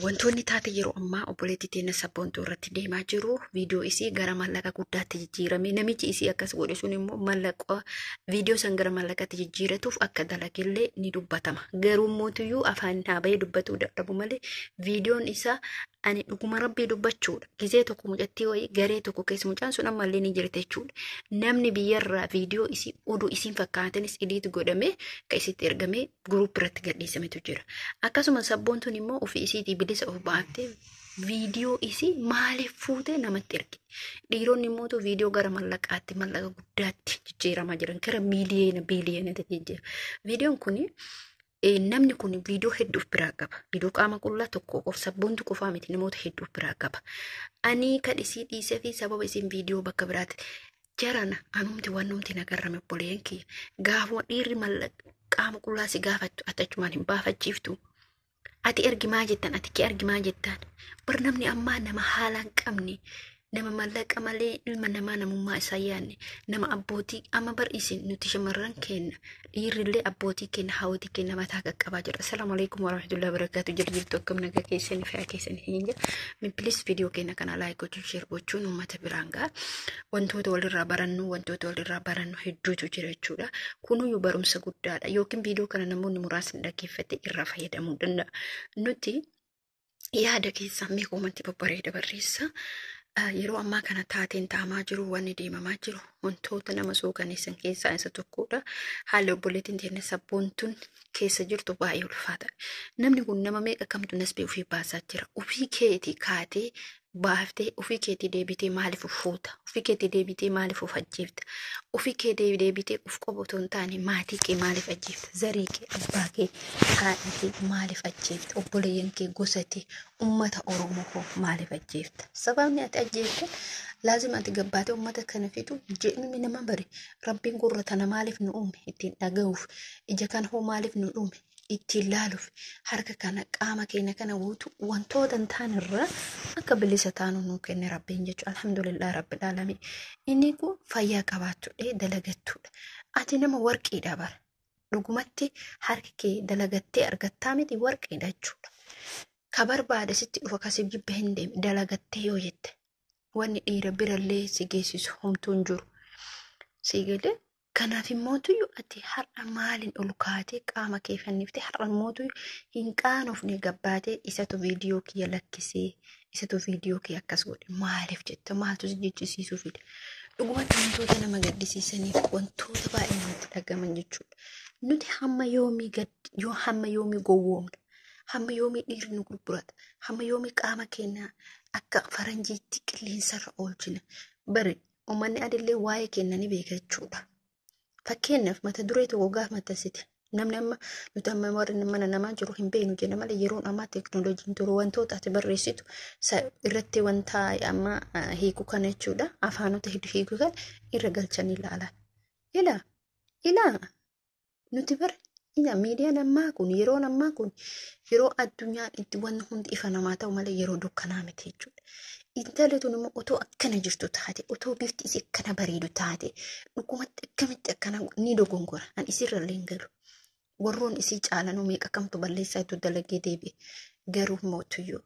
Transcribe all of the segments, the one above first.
Wantoonni taate yeroo ammaa obboleettii teenya Sabboontuu irratti deemaa jiru viidiyoo isii gara maallaqa guddaatti jijjiirame. Namichi isii akkas godhe sun immoo maallaqa viidiyoo san gara maallaqatti jijjiiratuuf akka dalagellee ni dubbatama. Garuu mootiyyuu afaan haa bahee dubbatuu dadhabu malee viidiyoon isaa ani dhuguma rabbii dubbachuudha. Gizee tokko mucattii wayii garee tokko keessa mucaan sun ammallee ni jirti jechuudha. Namni biyyarraa viidiyoo isii oduu isiin fakkaatanis idiit godhamee kan isitti ergamee guruup irratti gadhiisametu jira. Akkasuma Sabboontuun immoo ofii isiitii bilisa of baaftee viidiyoo isii maaliif fuutee namatti ergite? Dhiironni immoo viidiyoo gara mallaqaatti mallaqa guddaatti jijjiiramaa jiran gara miiliyoona biiliyoonatti jijjiira. Viidiyoon kuni namni kun viidiyoo hedduu of biraa qaba. Viidiyoo qaama qullaa tokko qofa Sabboontu qofaa miti, namoota hedduu of biraa qaba. Ani kan isii dhiisee fi sababa isiin viidiyoo bakka biraatti jarana anumti wannumti nagarrame obboleeyyan kiyya gaafuma dhiirri mallaqa qaama qullaa si gaafattu ati achumaan hin baafachiiftu. Ati ergi maa jettan, ati kee ergi maa jettaan. Bar namni ammaa nama haala hin qabne, nama mallaqa malee ilma namaa namummaa isaa yaadne, nama abbootii amma bar isin nuti shamarran keenya dhiirrillee abbootii keenya haawwatii keenya mataa qaqqabaa jira. Assalaamu alaikum warahmatullahi wabarakatuh. Jira jirtu, akkam nagaa keessanii, fayyaa keessanii hin jira. Please viidiyoo keenya kana like gochuun, share gochuun uummata biraan ga'a. Wantoota walirraa barannu hedduutu jira jechuudha. Kunuyyuu barumsa guddaadha. Yookiin viidiyoo kana namoonni muraasni dhaggeeffate irraa fayyadamuu danda'a. Nuti yaada keessaa mee comment babbareeda barreessa. Yeroo ammaa kana taateen ta'amaa jiru, wanni deemamaa jiru wantoota nama suukaneessan keessaa isa tokkodha. Haalli obboleettiin teenya Sabboontuun keessa jirtu baay'ee ulfaata. Namni kun nama meeqa kamtu nasbee ofii baasaa jira. Ofii keetii kaatee baaftee ofii keetii deebitee maaliif of fuuta? Ofii keetii deebitee maaliif of ajjeefta? Ofii kee deebitee of qofa otoo hin taane maatii kee maaliif ajjeefta? Zarii kee, abbaa kee, haadha kee maaliif ajjeefta? Obboleeyyan kee, gosa kee, uummata Oromoo koo maaliif ajjeefta? Sababni ati ajjeefte laazima ati gabbaatee uummata kana fixu jedhni nama bari. Rabbiin gurra tana maaliif nu uume? Ittiin dhaga'uuf. Ija kana hoo maaliif nu uume? Ittiin laaluuf. Harka kana, qaama keenya kana guutuu wantoota hin taane irraa akka bilisa taanu nuu kenne rabbiin jechuudha. Alhamdulillah rabbil aalamiin. Inni kun fayyaa qabaachuudha, dalagattuudha. Ati nama warqiidha bara. Dhugumatti harki kee dalagattee argattaa miti, warqiidha jechuudha. Ka barbaade sitti dhufa, kasii jibba hin deemne dalagattee yoo jette. Wanni dhiira birallee si geessisu homtuu hin jiru. Si galee? Kanaaf immootuyyuu ati har'a maaliin ol kaatee qaama kee fanniftee har'a immootuyyuu hin qaanofne gabbaatee isatu viidiyoo kiyya lakkisee, isatu viidiyoo kiyya akkas godhe maaliif jette? Maaltu si jechisiisuu fide? Dhugumatti wantoota nama gaddisiisaniif wantoota baay'ee namatti dhagaman jechuudha. Nuti hamma yoomii gad yoo hamma yoomii gowwoomna? Hamma yoomii dhiirri nu gurgurata? Hamma yoomii qaama keenya akka faranjiitti qilleensarra oolchina? Bari uummanni adillee waa'ee keenya ni beeka jechuudha. Fakkeenyaaf mata duree tokko gaafa maxxansite, namni amma nuti amma warri mana namaa jiru hin beeknu jenna malee yeroon ammaa teekinooloojiin turu wantoota ati barreessitu irratti wanta amma hiiku kana jechuudha, afaanota hedduu hiiku kan irra galchanii ilaalan. Ilaa ilaa, nuti bara ila miidiyaan ammaa kun, yeroon ammaa kun yeroo addunyaan itti wanni hundi ifa namaa ta'u malee yeroo dukkanaa miti jechuudha. Intalli tun immoo otoo akkana jirtu taate, otoo bifti isii akkana bareedu taate, dhugumatti akkamitti akkana ni dogongora. An isirra illee hin galu. Warroon isii caalanuu meeqa kamtu balleessaa itti dalagee deebi'e. Garuu mootuyyuu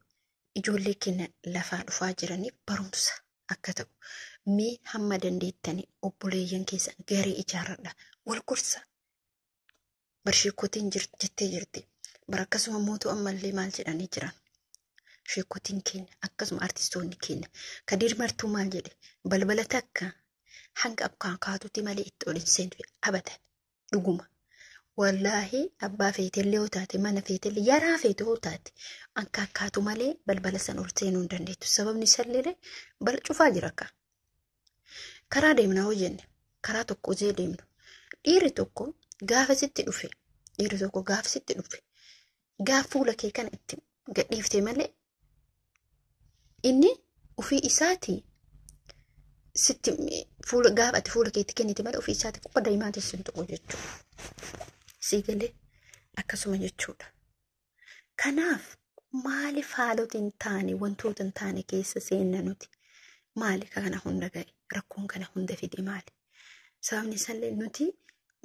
ijoollee keenya lafaa dhufaa jiraniif barumsa akka ta'u mee hamma dandeettanii obboleeyyan keessan garee ijaarradha. Wal gorsa. Barsheekotiin jettee jirti. Bara akkasuma mootuu ammallee maal jedhanii jiran? Sheekotiin keenya, akkasuma artistoonni keenya. Kadir Martuu maal jedhe? Balbala takka hanga akkaan kaatutti malee itti ol hin seentu abadan. Dhuguma. Wallaahi abbaa feetellee yoo taate, mana feetellee, yaraa feete yoo taate, akka akkaatu malee balbala san ol seenuu hin dandeettu. Sababni isaallee bala cufaa jira akka. Karaa deemna hoo jenne, karaa tokko hojii deemnu. Dhiirri tokko gaafa sitti dhufe gaafa fuula kee kana itti gadhiifte malee inni ofii isaatii sitti fuula gaafa ati fuula keetti kennite malee ofii isaatii quba daa'imaatiin sin tuqu jechuudha. Sii galee? Akkasuma jechuudha. Kanaaf maaliif haalota hin taane, wantoota hin taane keessa seenna nuti? Maali kana hunda ga'e? Rakkoon kana hunda fide maali? Sababni isaallee nuti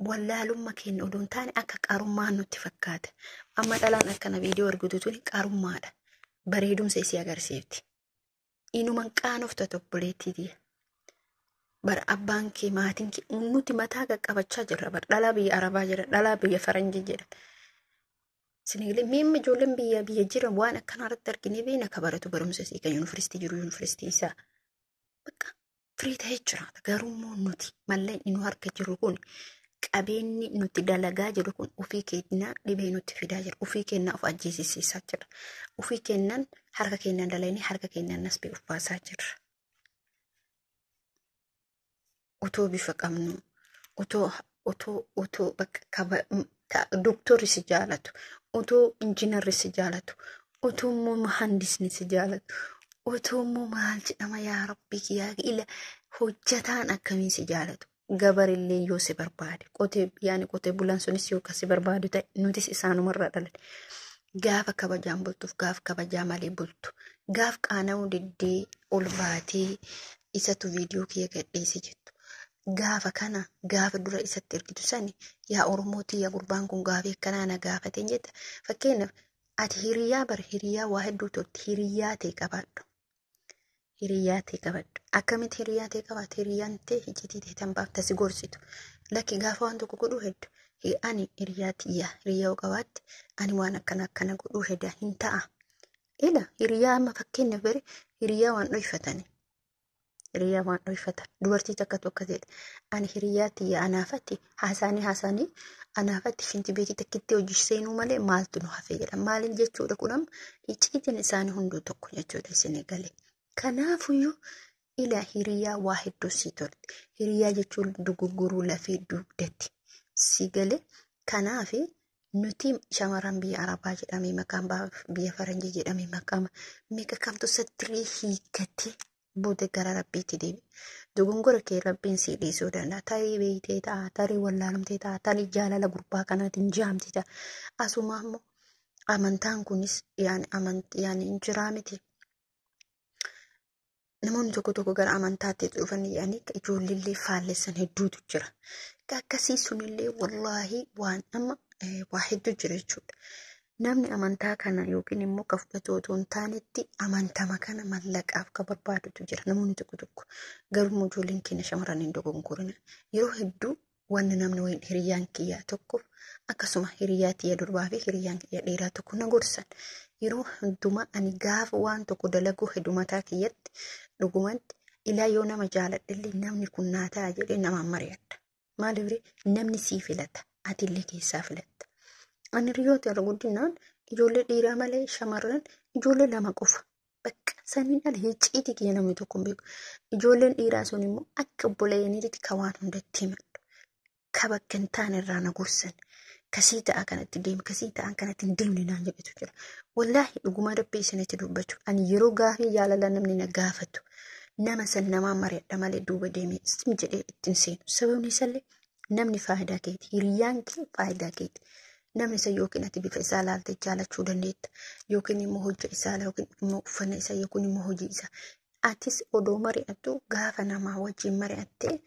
wallaalummaa keenya odoo hin taane akka qarummaa nutti fakkaata. Amma dhalaan akkana viidiyoo argitu tuni qarummaadha. Bareedumsa isii agarsiifti. Inuman qaanofta obboleettii. Bara abbaan kee maatiin kee nuti mataa qaqqabachaa jirra. Bara dhalaa biyya Arabaa jira, dhalaa biyya Faranjii jira. Sinigalee miimma ijoolleen biyya biyya jiran waan akkanaa irratti arginee beena ka baratu barumsa isii kan yuunivarsiitii jiru yuunivarsiitii isaa. Bakka firii ta'ee jiraata. Garuu immoo nuti mallaqni nu harka jiru kun qabeenyi nuti dalagaa jiru kun ofii keenyaa dhibee nutti fidaa jira. Ofii keenyaa of ajjeesisiisaa jira. Ofii keenyaan harka keenyaan dalagnee harka keenyaan nasbee of baasaa jirra. Otoo bifa qabnu, otoo otoo otoo bakka doktorri si jaalatu, otoo injiinarri si jaalatu, otoo immoo mahandisni si jaalatu, otoo immoo maal jedhama yaa rabbi kiyyaa ila hojjataan akkamiin si jaalatu. Gabarillee yoo si barbaade qotee yaani qotee bulaan sunis yoo si barbaadu ta'e nutis isaanumarraa dhalan. Gaafa kabajaan bultuuf gaafa kabajaa malee bultu gaaf qaana'uu diddee ol baatee isatu viidiyoo kiyya gadhiise jettu. Gaafa kana gaafa dura isatti ergitu sani yaa Oromootii yaa gurbaan kun gaafii akkanaa na gaafateen jetta. Fakkeenyaaf ati hiriyaa bara hiriyaa waa hedduu tolti hiriyaa ta'e qabaadhu. Hiriyaa ta'e qabadhu. Akkamitti hiriyaa ta'e qabaate? Hiriyaan ta'e icciitii ta'e tan baafta si gorsitu. Lakki gaafa waan tokko godhuu heddu. Ani hiriyaa tiyya hiriyaa yoo qabaatte ani waan akkana akkana godhuu hedda hin ta'a. Ila hiriyaa amma fakkeenyaaf bare hiriyaa waan dhoyfatani. Hiriyaa waan dhoyfatan. Dubartii takkatu akka ta'edha. Ani hiriyaa tiyya anaafatti haasaanii haasaanii anaafatti shinti beetii takkitti hojii seenuu malee maaltu nu hafee jedha. Maaliin jechuudha kun amma icciitiin isaanii hunduu tokko jechuudha isin galee. Kanaafuyyuu ila hiriyaa waa hedduu si tolti. Hiriyaa jechuun dogoggoruu lafee dugdatti si galee. Kanaaf nuti shamarran biyya Arabaa jedhamee maqaan biyya Faranjii jedhamee maqaan meeqa kamtu satirii hiikkatee booda gara rabbiitti deebi'a. Dogongora kee rabbiin si dhiisuu danda'a. Tarii beektee ta'a, tarii wallaalumtee ta'a, tarii jaalala gurbaa kanaatiin jaamtee ta'a. Asuma immoo amantaan kunis yaani hin jiraa miti. Namoonni tokko tokko gara amantaatti dhufan yaani ijoolleellee faallessan hedduutu jira. Akkasii sunillee wallaahi waan amma waa hedduu jira jechuudha. Namni amantaa kana yookiin immoo ka fudhatu otoo hin taanetti amantama kana mallaqaaf ka barbaadutu jira. Namoonni tokko tokko garuu ijoolleen keenya shamarran hin dogongorina. Yeroo hedduu wanni namni wayiin hiriyaan kiyyaa tokkoof akkasuma hiriyaa tiyya durbaa fi hiriyaan kiyya dhiiraa tokko na gorsan. Yeroo hundumaa ani gaafa waan tokko dalaguu hedduu mataa kiyyatti dhugumatti ilaa yoo nama jaaladhellee namni kun naa ta'a jedhee namaan mari'adha. Maaliif namni sii filata atillee keessaa filatta. Ani hiriyoota irra guddinaan ijoollee dhiiraa malee shamarran ijoollee lama qofa. Bakka saniin ala icciitii kiyya namni tokko hin beeku. Ijoolleen dhiiraa sun immoo akka obboleeyyaniitti ka waan hundatti himadhu. Ka bakka hin taane irraa na gorsan. Kasii ta'a kanatti deemi, kasii ta'a kanatti hin deemne naan jedhetu jira. Wallaahi dhuguma rabbii isinitti dubbachuu. Ani yeroo gaafii jaalala namni na gaafatu nama san namaa mari'adha malee duuba deemee sim jedhee ittiin seenu. Sababni isaallee namni faayidaa keeti. Hiriyaan kee faayidaa keeti. Namni isa yookiin ati bifa isaa ilaaltee jaalachuu dandeetta. Yookiin immoo hojii isaa yookiin immoo uffannaa isaa yookiin immoo hojii isaa. Atis odoo mari'attu gaafa namaa wajjin mari'attee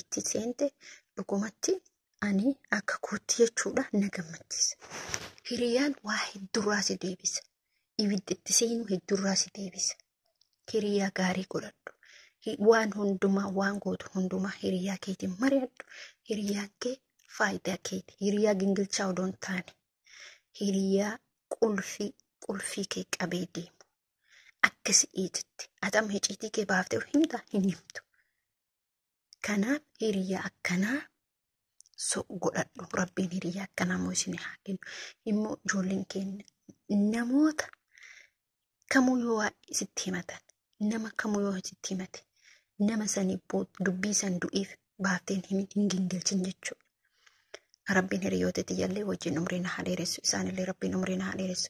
itti seente dhugumatti ani akka kootti jechuudha na gammachiisa. Hiriyaan waa hedduurraa si deebisa. Ibidda itti seenuu hedduurraa si deebisa. Hiriyaa gaarii godhadhu. Waan hundumaa waan gootu hundumaa hiriyaa keetiin mari'adhu. Hiriyaan kee faayidaa keeti. Hiriyaa gingilchaa odoo hin taane. Hiriyaa qulfii kee qabee deemu. Akka si dhiitutti. Ati amma icciitii kee baaftee himtaa hin himtu. Kanaaf hiriyaa akkanaa so godhadhu. Rabbiin hiriyaa akkanaa immoo isin haa kennu. Immoo ijoolleen keenya namoota kamuu yoo waa sitti himatan nama kamuu yoo sitti himate nama sanii dubbii san du'iif baafteen hin gingilchin jechuudha. Rabbiin hiriyoota tiyyallee wajjin umrii na haa dheeressu. Isaanillee rabbiin umrii na haa dheeressu.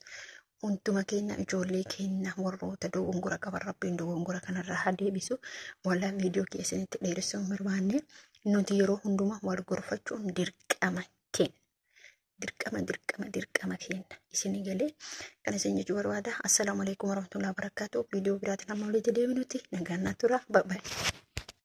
Hunduma keenya ijoollee keenya warroota dogongora qaban rabbiin dogongora kanarraa haa deebisu. Walaa viidiyoo keessanitti dheeressuu hin barbaanne nuti yeroo hundumaa wal gorfachuun dirqama keenya. Dirqama dirqama dirqama keenya isinii galee kan isin jechuu barbaada. Assalaamu alaikum warahmatullahi wabarakatuh. Viidiyoo biraatiin amma walitti deebinutti nagaan naa tura. Bye bye.